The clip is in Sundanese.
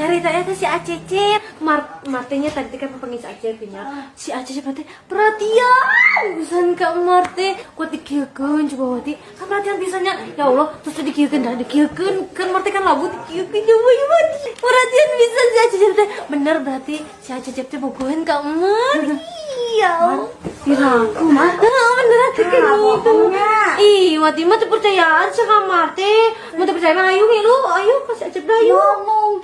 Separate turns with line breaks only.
Nyarita eta si Acecep. Martenya tadi kan pengis Acep nya. Si Acecep teh perhatian pisan ka Marte. Kuat dikieukeun coba, Wati. Kan perhatian pisannya. Ya Allah, terus teh dikieukeun dah dikieukeun. Kan Marte kan labu dikieukeun coba ya, Wati. Perhatian pisan si Acecep teh. Bener berarti si Acecep teh bogohan ka Emak. Iya.
Piraku mah.
Ah, beneran kayak gitu.
Bohongnya.
Ih, Wati mah teu percayaan sih ka Marte. Mun teu percaya mah ayo ngilu, ayo kasih Acep dah ayo.
Mungkin.